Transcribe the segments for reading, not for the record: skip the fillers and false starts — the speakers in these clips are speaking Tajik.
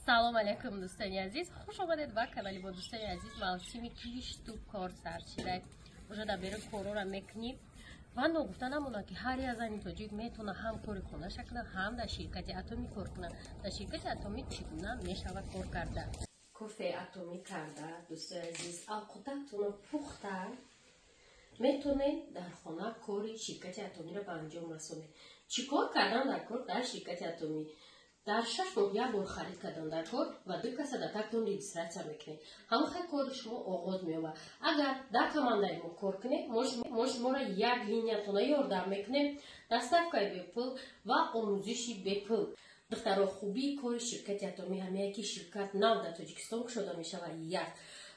Салом алейкум, дӯстони азиз, хуш омадед ба канали мо. Дӯстони азиз, мавсими кишту кор сар шида, уже дар берун корора мекунӣ ва ногуфта намонад, ки ҳар як зани тоҷик метавонад ҳам кори хонаша кунад, ҳам дар ширкати атомӣ кор кунад. Дар ширкати атомӣ чӣ гуна мешавад кор карда? Кофеи атомӣ карда, дӯстони азиз, авқотатонро пухта метавонед дар хона кори ширкати атомиро ба анҷом расонед. Чӣ кор кардан дар кор дар ширкати атомӣ? Дар 6 моҳ як бор харид кардан дар кор ва ду каса дар тактон регистрация мекунед. Ҳамон хел кори шумо оғоз меёбад. Агар дар командаи мо кор кунед, мо шуморо як линиятона ёрдам мекунем, доставкаи бепул ва омӯзиши бепул. Духтаро, хубии кори ширкати атомӣ ҳамее, ки ширкат нав дар Тоҷикистон кушода мешавад. Як,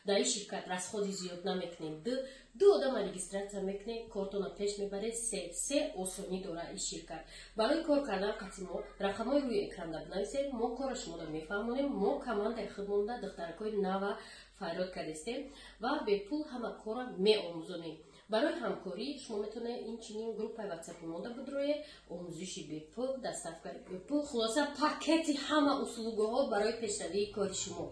дар ин ширкат расходи зиёд намекунем. Ду, ду одама регистрация мекунед, кортона пеш мебаред. Се осонӣ дорад ин ширкат. Барои кор кардан қати мо рақамҳои рӯи экранда бинависед, мо кора шуморо мефаҳмонем. Мо командаи худмонда духтаракҳои нава фарёд кардастем ва бепул ҳама кора меомӯзонем. Барои ҳамкорӣ шумо метавонед инчунин группаи ватсапи монда бидроед. Омӯзиши бепул, доставкаи бепул, хулоса, пакети ҳама услугаҳо барои пешравии кори шумо.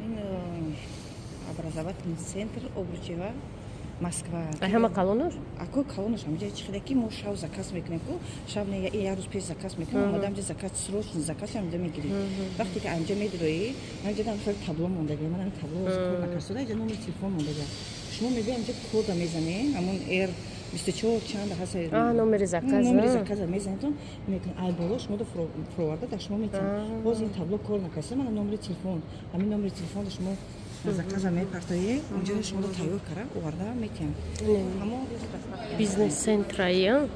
Ин образовательный центр Обручева, Москва. Ҳама калонаш? Ако калонаш ҳамҷа чӣ хеле ки мо шав заказ мекунем ку, шав не, як рӯз пеш заказ мекунем, омада ҳамҷа заказ, срочный заказ ҳамҷа мегирем. Вақте ки анҷа медироӣ, ҳамҷа дан хеле табло мондаги, ман ҳам табло кор накарсуда, инҷа номери телефон мондаги. Шумо мебиёед, ҳамҷа кода мезанед, ҳамон р 24 чанд ҳаст. Номери заказ. Номери заказа мезанедон, мекунед, ай боло шумо фуроварда дар шумо метиҳанд. Боз ин табло кор накарса, мана номери телефон, ҳамин номери телефонро шумо заказа мепартоед, унҷо шуморо тайёр кара оварда метиҳанд. Бизнес центраи.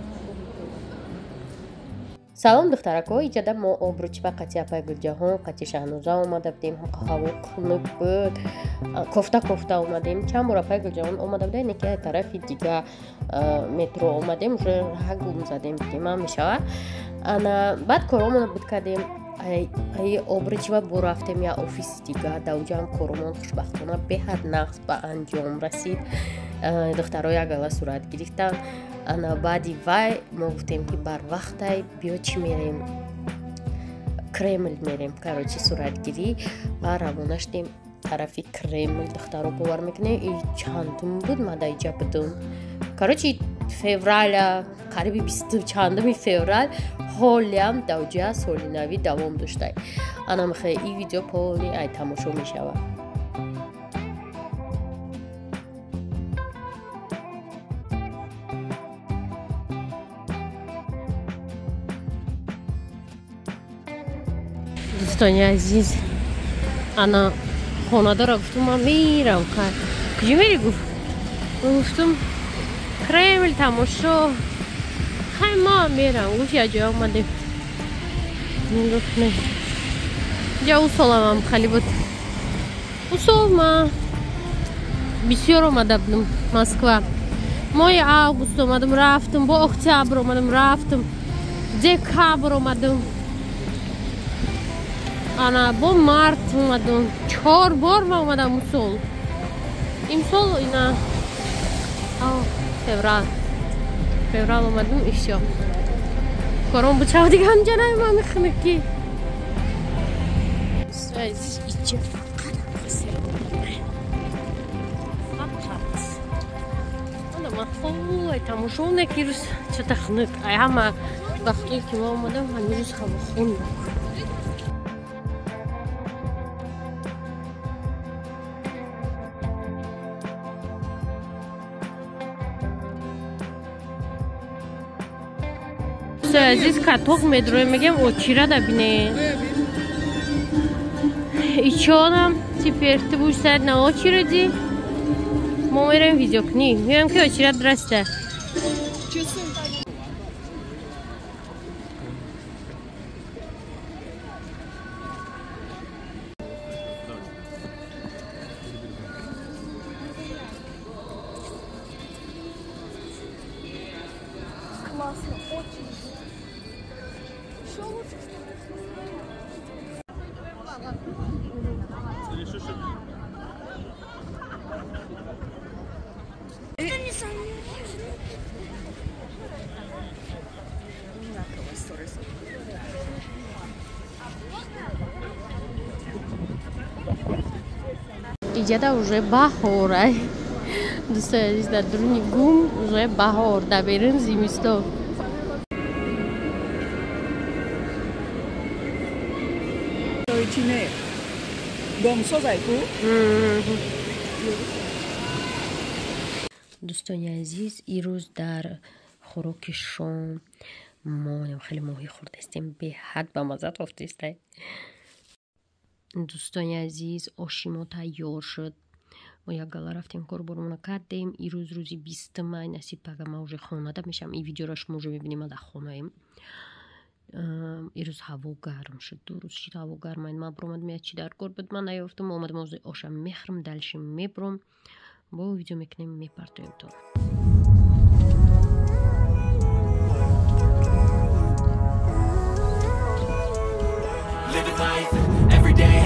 Салом, духтарако! Иҷада мо Обручева қати апай Гулҷаҳон, қати Шаҳноза омада будем. Ҳаво хунук буд, кофта кофта омадем. Чанд бор апай Гулҷаҳон омада буда, не ки тарафи дига метро омадем, уже раҳа гум задем, дидем мешавад. Ана баъд коромона буд кардем, ай Обручева бурафтем я офиси дига. Даоҷаам коромон хушбахтона беҳад нағз ба анҷом расид. Духтаро як гала сурат гирифтанд. Ана баъди вай мо гуфтем, ки барвақтай биё, чӣ мерем, Кремл мерем, короче, суратгирӣ, ва равона шудем тарафи Кремл. Духтаро, бовар мекунем, и чандум буд ма дар иҷа будум? Короче, февраля, қариби бисту чандуми феврал. Ҳолиам даоҷа соли навӣ давом доштай. Ана михе и видео полный ай тамошо мешавад. Дӯстони азиз, ана хонадора гуфтум, ман мерам. Куҷо мери? Гуфт. Гуфтум, Кремл тамошо. Хай, ма мерам, гуфт. Я ҷоя омадем, гуфт, не, ҷа ӯ соламам хали буд. Ӯ сол ма бисёр омада будум Москва. Моҳи август омадам, рафтам, бо октябр омадам, рафтам, декабр омадам, ана бо март омадам. Чор бор ма омадам усол. Имсол ина феврал омадам, и всё. Корон бучав, дига ҳамҷа наёмам, мехунуки. Иҷа фақат фақат ана ман тамошо не, ки рӯз чата хунук. Ай ҳама вақтое ки ма омадам, ҳамин рӯз ҳаво хунук. Дӯстои азиз, каток медроем, мегем, очирада бинед. Ичонам теперь ты будешь стоять на очереди. Мо мерем видеокунӣ, меоем, ки очирад расте. Классно, очень. Еще лучше, что это не самое. Иҷада уже баҳорай. Дӯстои азиз, дар дуруни гум уже баҳор, дар берун зимистон. Дӯстони азиз, ирӯз дар хӯроки шом мо хеле моҳӣ хӯрдастем, беҳад ба мазза тофтистай. Дӯстони азиз, оши мо тайёр шуд. Мо як гала рафтем, корбормона кардем. Ирӯз рӯзи 20 май, насиб пага ма уже хонада мешам. Ин видеоро шумо уже мебинем, ма дар хонаем. Ирӯз ҳаво гарм шуд, ду рӯз шид ҳаво гарм. Ман биромадам, як чи дар кор буд, ман наёфтам. Омадам, оша мехӯрам, дальше мебурам, бо видео мекунем, мепартоем то. Living life every day,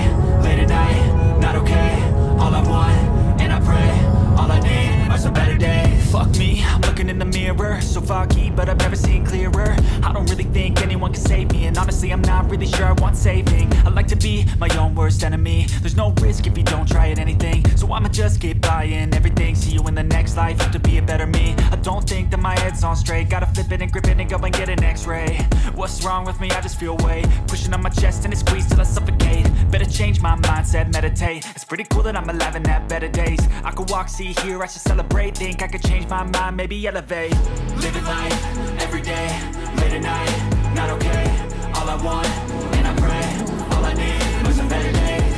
late at night, not okay. All I want, and I pray, all I need are some better days. Fuck me, I'm looking in the mirror, so foggy, but I've never seen clearer. I don't really think anyone can save me, and honestly, I'm not really sure I want saving. I like to be my own worst enemy. There's no risk if you don't try at anything, so I'ma just keep buying everything. See you in the next life, have to be a better me. I don't think that my head's on straight. Gotta flip it and grip it and go and get an x-ray. What's wrong with me? I just feel weight pushing on my chest and it squeezed till I suffocate. Better change my mindset, meditate. It's pretty cool that I'm alive and have better days. I could walk, see, hear, I should celebrate. Think I could change my mind, maybe elevate. Living life, every day, late at night, not okay. All I want, and I pray, all I need are some better days.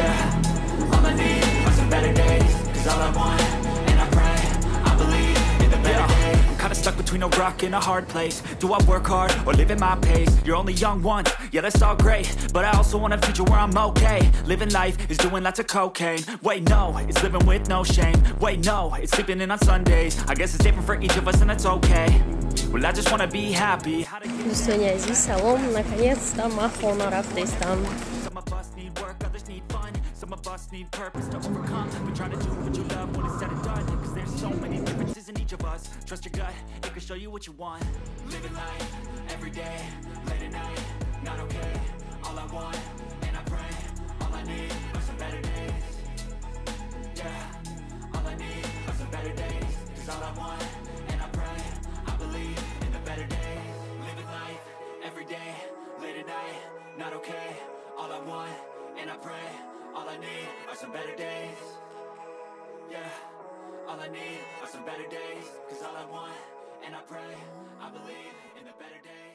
Yeah, all I need are some better days. Cause all I want, and I pray, I believe in the better days. I'm kinda stuck between a rock and a hard place. Do I work hard or live at my pace? You're only young once, yeah, that's all great. But I also want a future where I'm okay. Living life is doing lots of cocaine. Wait, no, it's living with no shame. Wait, no, it's sleeping in on Sundays. I guess it's different for each of us and that's okay. Well, I just wanna be happy. Дӯстони азиз, салом. Наконец-то ман хона рафтестам. Some of us need work, others need fun. Some of us need purpose to overcome. But try to do what you love when it's said and done. Cause there's so many differences in each of us. Trust your gut, it can show you what you want. Living life, every day, late at night, not okay. All I want, and I pray, all I need are some better days. Yeah, all I need are some better days. Cause all I want, and I pray, I believe in the better days. Living life, every day, late at night, not okay. All I want, and I pray, all I need are some better days. Yeah, all I need are some better days. Cause all I want, and I pray, I believe in the better days.